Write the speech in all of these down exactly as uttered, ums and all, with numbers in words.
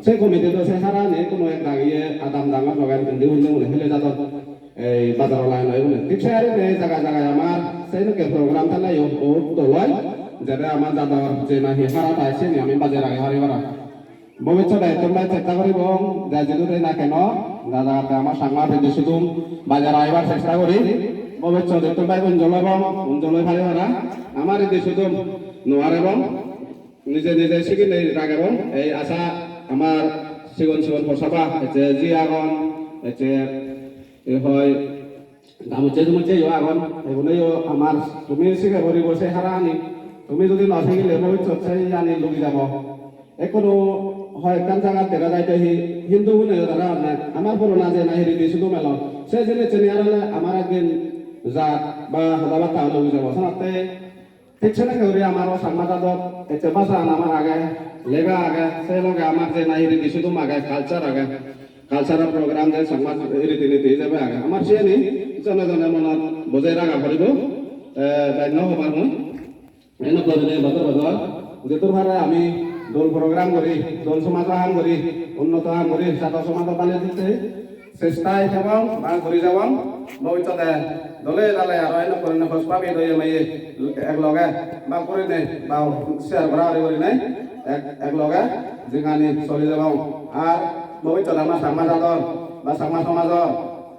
Se committee do se harani hono ek dagiye adam dangor loge indi undi mone hele jadon. Ei bazar line oi mone. Thik se harine jaga jaga amar se dokke program thale yo bohut dol oi. Jede amar jador je nahi hara thai seni ami bajei ragei pari para. Bobissote ekdom bai chesta guribong, je jidu de na keno, ja jagatte amar Changma ridi sudum bajei ragebar chesta guri. Bobissote ekdom bai unjol obong, unjol oi pari para. Amar ridi sudum no harebong, nije nije siginei ragebong. Ei asa amar sigon sigon posaba, ecche ji agon, ecche ei hoi Gamuchche jumuchche yo agon, eguneyo amar tumi sige poribo se harani. Tumi jodi no sigile bobissot se iyani lugi jabo. Ekkunu hoi ekkan jagat dega jai de hi Hindu guneyo tara honne, amar purona je nahi ridi sudum elo, se jinisseni harale amar ekdin jat ba hoda batta lugi jabo. Senotte thik seneke guri amaro Changma jadot ecche bhasan amar age, lega age, se loge amar je nahi ridi sudum age, culture age, cultural program je Changma riti niti ijebe age. Amar siyeni jone jone monot bojei raga poribo, te bej no hobar mui. Ene gurinei bojor bojor jedur pare ami dol program guri, dol somajo ham guri, unnoto ham guri, jado somajo bale ditte chestai jabong ba guri jabong, bobissote dole dale aro ene gurinei hospabi doye meye ek loge ba gurinei ba share gora guri gurinei ek, ek loge jingani soli jabong. Ar bobissote ama Changma jador ba Changma somajor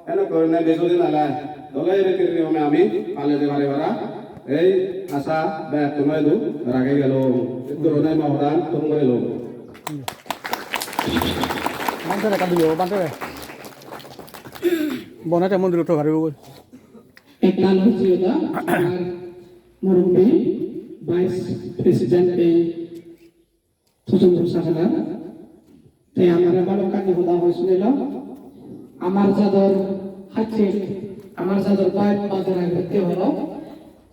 ene gurinei Biju din ale dole riti niyome ami pale jei pari para ei asa bekkuno idu ragei gelong. Itturone mo hodan thum gorilong. Bhante re, ekkan dibe, bhante re. Bone te mondirot thogari bo goi. Ektal hoji hoda, amar murubbi, Vice President ei Thujundur Sagalar. Te amare balokkani hoda hoi sunilo. Amar jador hacche, amar jador baj bajara gotte holo.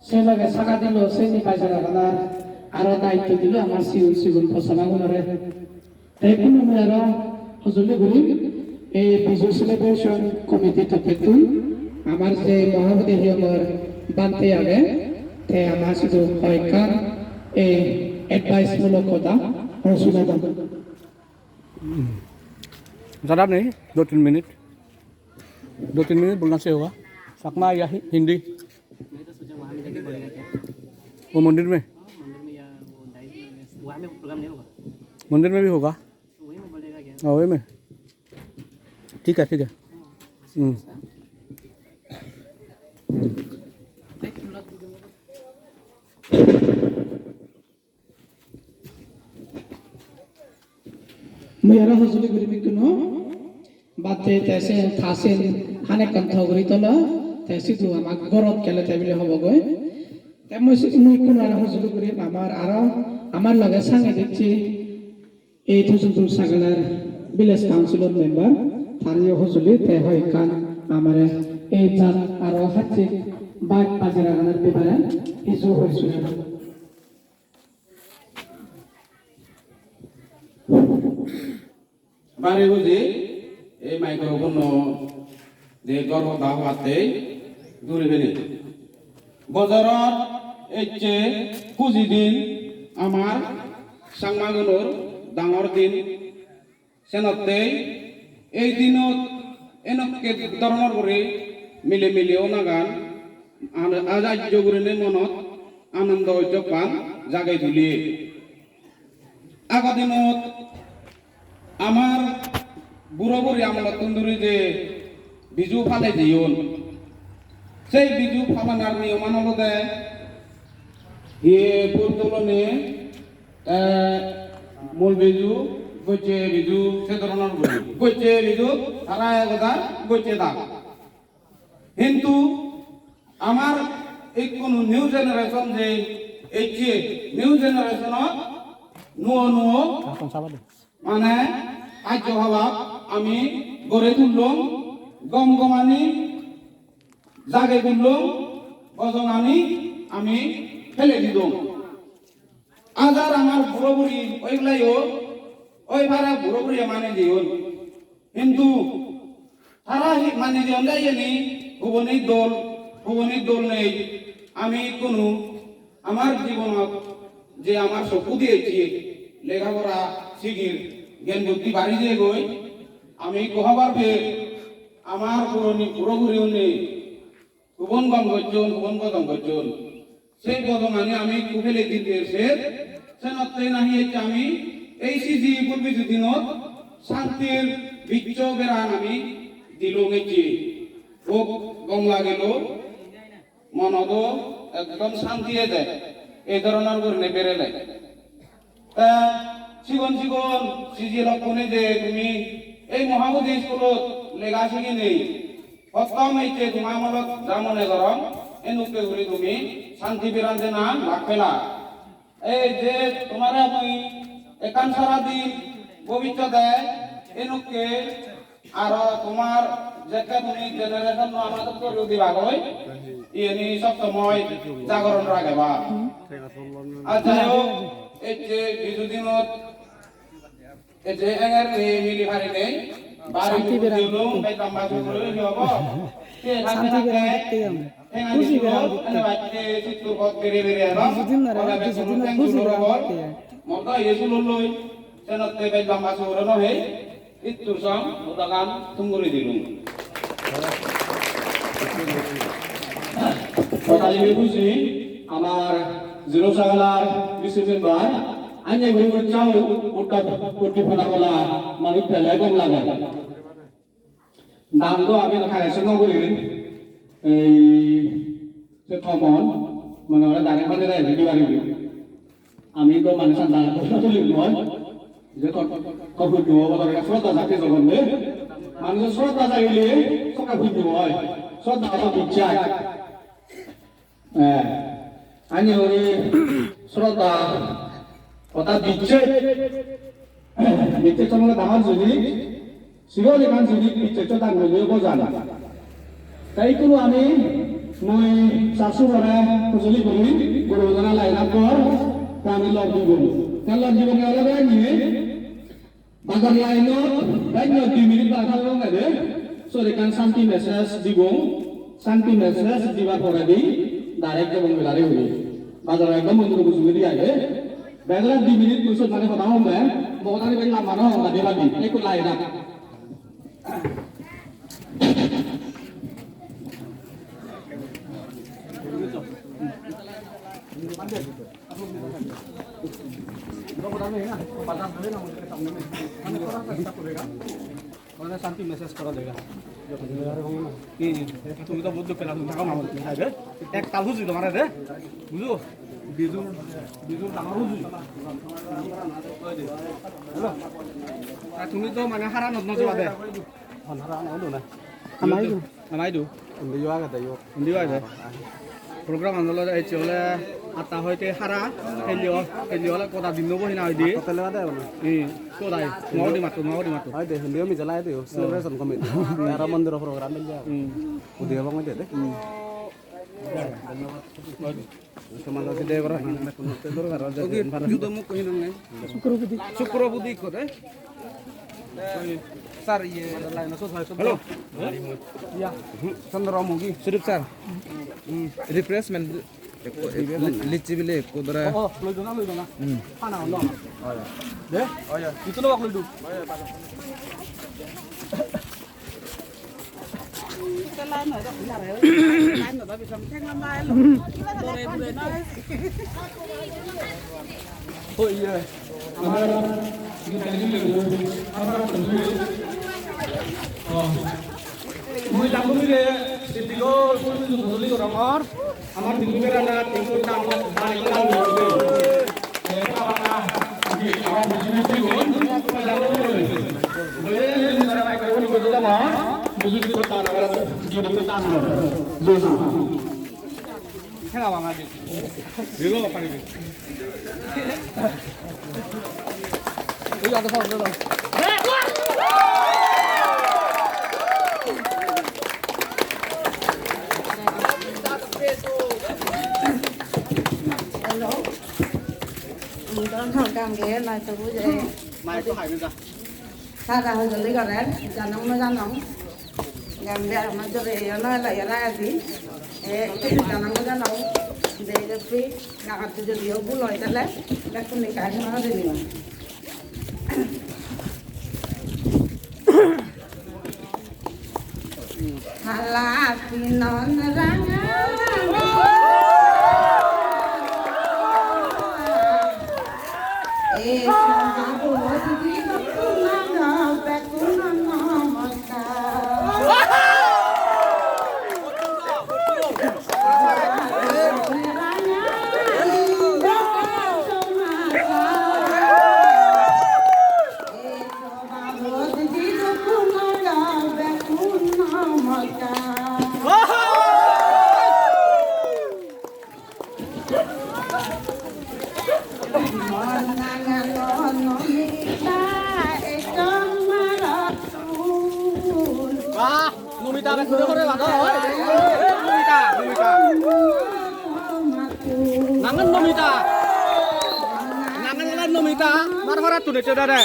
Se loge saga dilo, seni bajara ganar aro daitto dilo amar sigon sigon posaba gunore. Te ekkuno mui aro hojoli gurim, ei Biju Celebration Committee toppettun amar je Mahabodhi Hiyongor bhante age, te ama sidu hoyekkan ei advice mulok hoda hoi sunodon. ज़्यादा नहीं, दो तीन मिनट। दो तीन मिनट बोलना चाहिए होगा। चकमा या हि-, हिंदी। वो मंदिर में? मंदिर में भी होगा। हाँ, वही में। ठीक है, ठीक है। हम्म। हम्म। Mui aro hojoli gurim ikkunu, batte te sen, ta sen hanekkan to guri tolo, te sidu ama gorot gele te bile hobogoi. Te mui si-, mui ikkunu aro hojoli gurim, amar aro, amar loge sange dicche ei Thujundur Sagalar Village Councilor member, tariyo hojoli te hoi ekkan amare ei jat aro hacche baj bajera ganar bepare hiju hoi sunedon. Bari buji ei microphone-o de gorbo da hobatte duri beni. Bojorot ecche huji din amar Changmagunor dangor din. Senottei ei dinot enokke doronor guri mile mile onagan an-, ajajjo gurinei monot anondo ujjokkan jagei tuliye. Ago dinot amar buro buri amolottun duri je Biju pale jeyon, sei Biju palanar niyoman olode hiye phul tulonei, te mul Biju, gocche Biju, se dhoronor guri. Gocche Biju, tara ek hajar gocche dak. Hintu amar ikkunu new generation je ecche, new generation-ot nuo nuo mane ajjo habab ami gori tullong, gom gomani jage tullong, bojongani ami pele didong. Ajar amar buro buri oilayo, oi para buro buri mane jeyon. Hintu tara hi mane jeyon de iyeni huboni dol, huboni dol nei. Ami ikkunu amar jibonot je amar sokku diyecche, lega pora sigir, gyan buddhi bari jeyegoi. Ami ekko hobar pei, amar puroni puroguriune hubon gom gojjon, hubon bodong gojjon. Sei bodongani ami ekku pele din der ser, senotte nahi ecche ami ei siji purbi dinot santir biccho beran ami dilung ecche. Hub gom lagilo, monodo ekdom santi ede, ei dhoronor gurinei berele. Te sigon sigon siji lokkune je tumi ei Mahabodhi iskulot lega siginei, prottom ecche tuma amolot ja mone gorong, enukke guri tumi santi beran dena lak pela. Ei je tomare mui ekkan sara dim, bobissote enukke aro tomar jekke tumi generation-o ama dokke guri udibagoi, iyeni sob somoi jagoron rageba. Ar jai hok, ecche Biju dinot ecche enger ni mili parinei, bari santi beran dulung, ditte. Bej lamba suguri hi hobo? Santi beran ditte. Tenga ditte, ene bacche sittur pot bere bere aro. Biju din aro, ola biju din aro, bej buji suguri beran hobor. Ditte. Mordo ye sulon loi, senotte bej lamba suguri no hei. Ittur song udagan tunguri dilung. Kotha ibe buji amar Zero Sagalar bisi member, anye guri uccha utta utti pona bola manuj pele gom lage. Dan do ami kagese no guri, ei se tomon, mane ore dare mane dare di bari. Ami do mane sanda do tuli noi. Je to, to punyo obo, tore sroddha jagile jogon de. Manuje sroddha jagile sokke punyo oi. Sroddha obo bicche. Eh, ani ori sroddha oda bicche. Bicche somone dangor jodi. Sigon ekkan jinis biccheccho dangor guri bojan. Te ikkunu ami mui sasu pore hojoli guri, guru bodana line up gor, te ami log dibong. Te log dibonge olode niye, bazar line-ot, line-ot dui minute bar guri age, siyot ekkan santi message dibong, santi message dibar poredi direct jebong gallery odi. Bazar ekdom mondir mujungedi age, bej ole dui minute mui siyot mane hoda hom de, mo hodani bej lamba no hom, badi badi, ekku line up. Santi message kora dega. Hi, hi. Tumi to bohut duk pela, tumi thakko na, tumi thakko de. Ek tal huji tomare de. Bujo? Bijur, bijur dangor huji. Hello? Ar tumi to mane hara not no jeba de. Hon hara no do na. Amai do. Amai do. Indi yo agede yo. Indi yo agede. Program an olode ecche ole atta hoite hara, helio, helio ole goda din no bohina hoide. Hotel ade bole. Hi, to dai. No di matto, no di matto. Hoide, hindi yo mijala ade yo. Celebration committee. Aro mondiro program bele. Hmm. Udi abang ade de. Hmm. Oke, judo muk ko hinang nai. Sukro budi. Sukro budi ko de. Sir, iye line so thai so. Hello. Iya. Chandra Mugi. Sudeep sir. Hmm. Refreshment. Ekko, ekko, lichi bile ekko dore. Oh, oh, loi dona, loi dona. Hmm. Hana, hana. Oh, ya. De? Oh, ya. Itu lo, loi du. Oh, ya, Pak. Oh, iya. Amar mui jangumire sittigo sujuli gorongor. Amar dibugera na tingun dangor bari gorongor. Hello. Gange na to buje. Mai to hai na. Sara hojoli gorer, janong no janong. Gambia ama joge yo no la yara adi. E, janong no janong. De jopi, na atu jodi yo bul oi tale, bekkun ni kai ma de ni. Pinon ranga. Eso babo didi kunano bekuno namaskar. Wah, Nomita bek guri hore lado, oi. Nomita, Nomita. Nangan Nomita. Nangan lan Nomita. Mar hora tune chedare.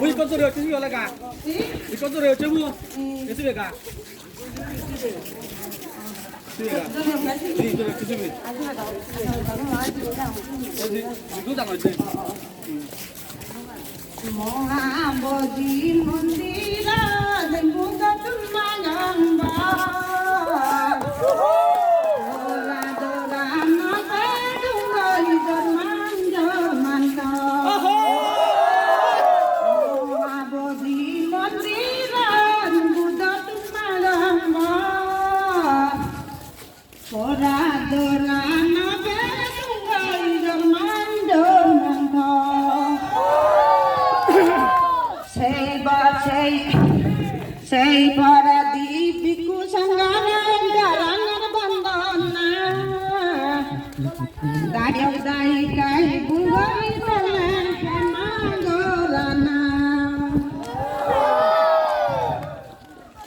Ui, ikko jore hocche sibe ole ga. Ikko jore hocche bu. Sibe ga. Sibe ga. Sibe ga, sibe ga. Sibe ga, sibe ga. Mahabodhi mondirot Buddho tumma gamba. Dora dora no pedungoi jorman jormanto. Mahabodhi mondirot Buddho tumma gamba. Pora dora na bedungai dorman dorman to. Sei ba sei, sei pora di bhikkhu sanghara garangar bandona. Dayok dayikai bungori tole hema gorana.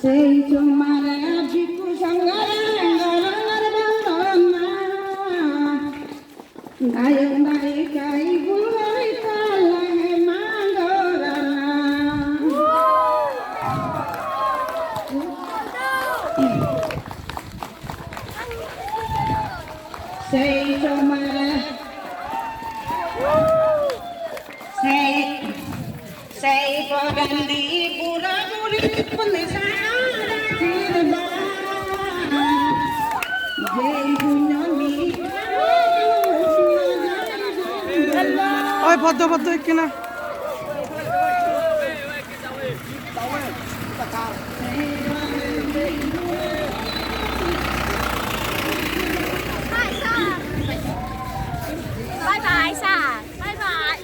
Sei somare bhikkhu sanghare gorangar bandona. Nayok nayika ibu oi tala hema gorana. Sei somare, sei Sei porandi bura buri puni sara sirba. Jei punyoni. Oi, poddo, poddo, ekkena. Bye bye, sir. Bye bye.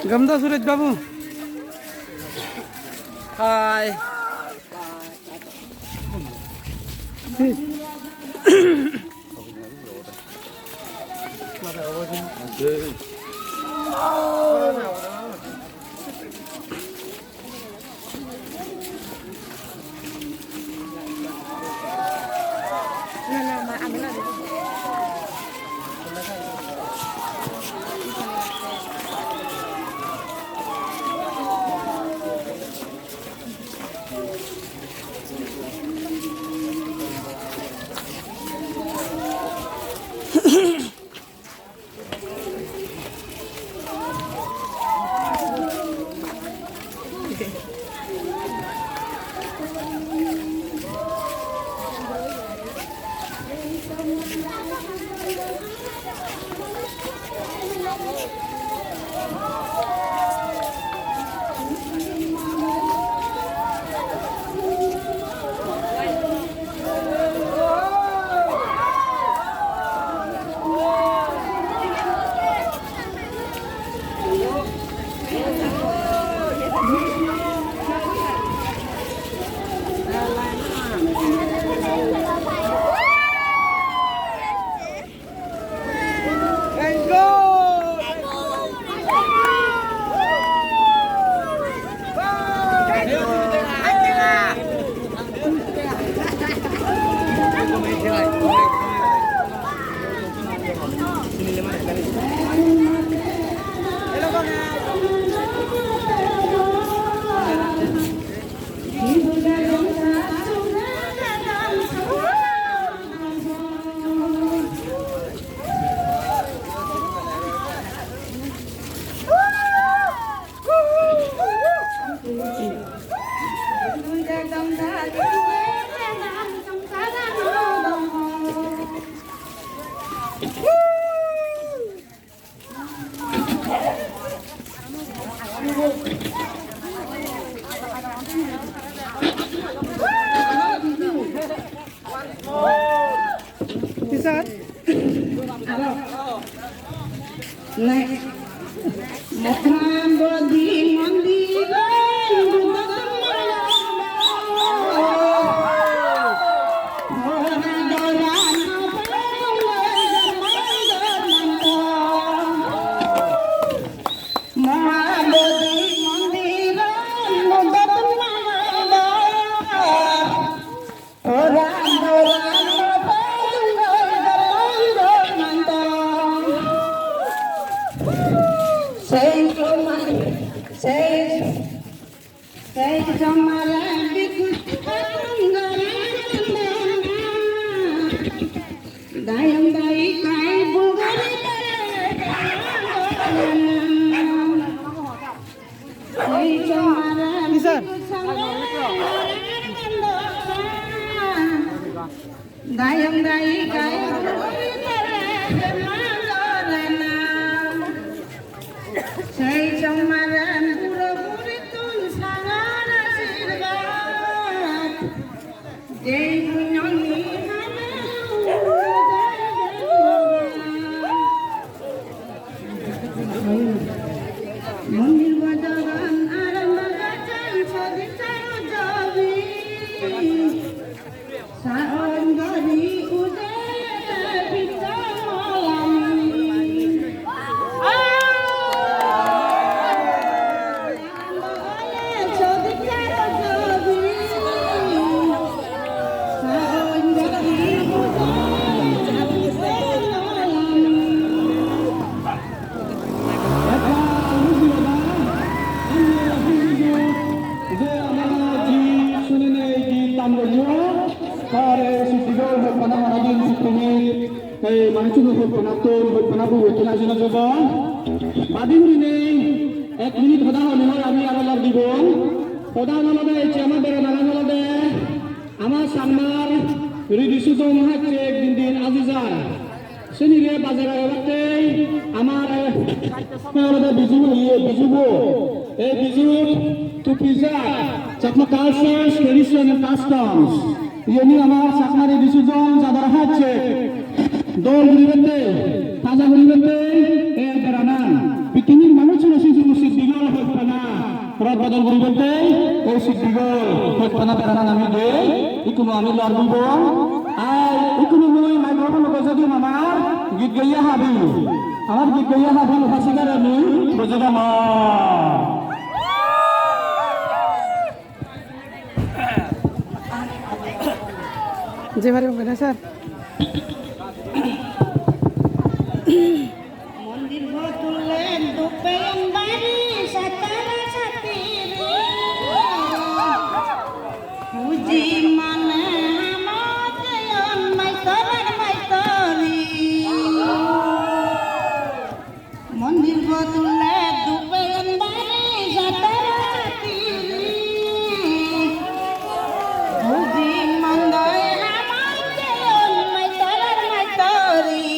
Gamda Surej babu. Hi. Teacher. Next. Sei somare, sei, sei somare bhikkhu sangha dayang dayikai bhogari. Sei somare bhikkhu sangha dayang dayikai bhogari. Sei somare buro burittun sagar ashirbad. Jei punyoni hane mondir bojogan arambagan sodi saro jobi. Saon gori uje pichon molani. Tare siddhi gol hobbana mane din siddhi. Ei manuchchuno hobbanattun, hobbana burottun ajina jodon. Badi gurinei ek minute hoda honi hoi ami aro lok dibong. Hoda hon olode ecche ama beranagan olode ama Changmar ridi sudom hacche ek din din aji jar. Senire bajar obatte amar, eh, olode Biju, iye, Biju bo. Ei Biju to preserve Chakma cultures, tradition and customs. Iyeni amar Chakmar ei Biju jon jador hacche dol guribatte, taja guribatte, ei beranan. Pittimir manuchchune sidu siddhi gol hobbana. Rot bodol guribatte ei siddhi gol hobbana beranan ami dei, ikkunu ami lor dibong. Ar ikkunu mui microphone-o gojei dim amar git geiye habi. Amar git geiye habi upasika rani gojei dim. Je pari bole sir. Mondir bo tulle dup peyon bari satara satiri. Puji mane hamot jeyon maitor ar maitori. Mondir bo tulle dup peyon bari satara satiri. Puji mandoi hamot jeyon maitor ar maitori.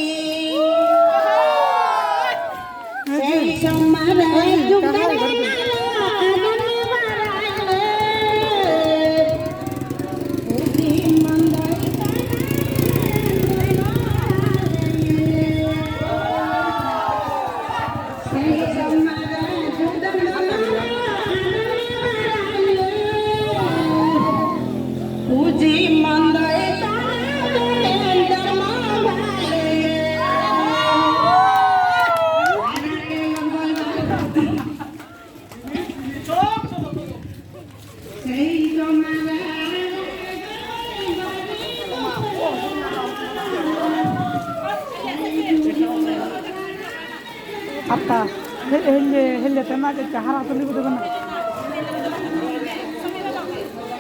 Atta, he-, helle, helle te maj ecche hara tuli gudo gana.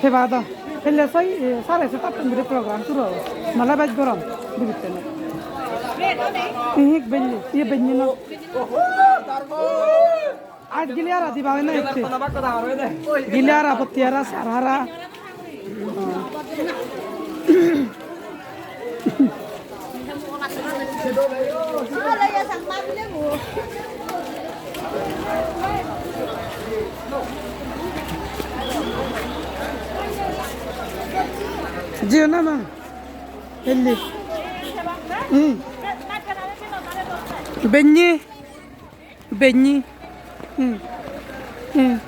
Heba do, helle soi, e, sare se tattun guri program suru obo. Nole bej gorom, dibitte ne. Ihik belle, iye benne no. Aaj gili hara diba oi na ecche. Gili hara, potti hara, sar hara. Jiyona ma. Elli. Hmm. Bennye. Bennye. Hmm. Hmm.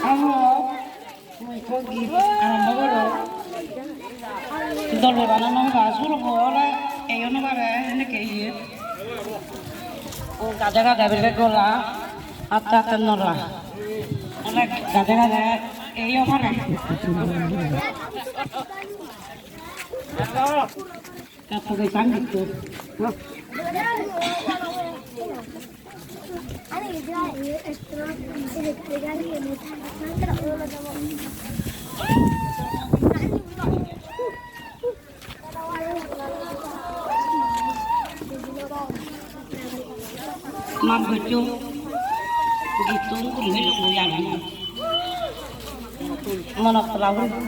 Amo, mui ekko git arambo gorong. Dol bebana no hoba, surobo ole eyo no pare, eneke iye. O gade gade bile gola, atte atte nola. Ole gade gade eyo pare. Kattole sang gitto. Map goccho, gittun guri longoi aro. Monot tola guri.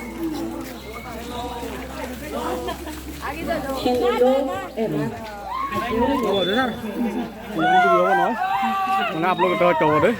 Sendilo ebar. Obo de sir. Obo noi. Mane upload gotte hosto obo de.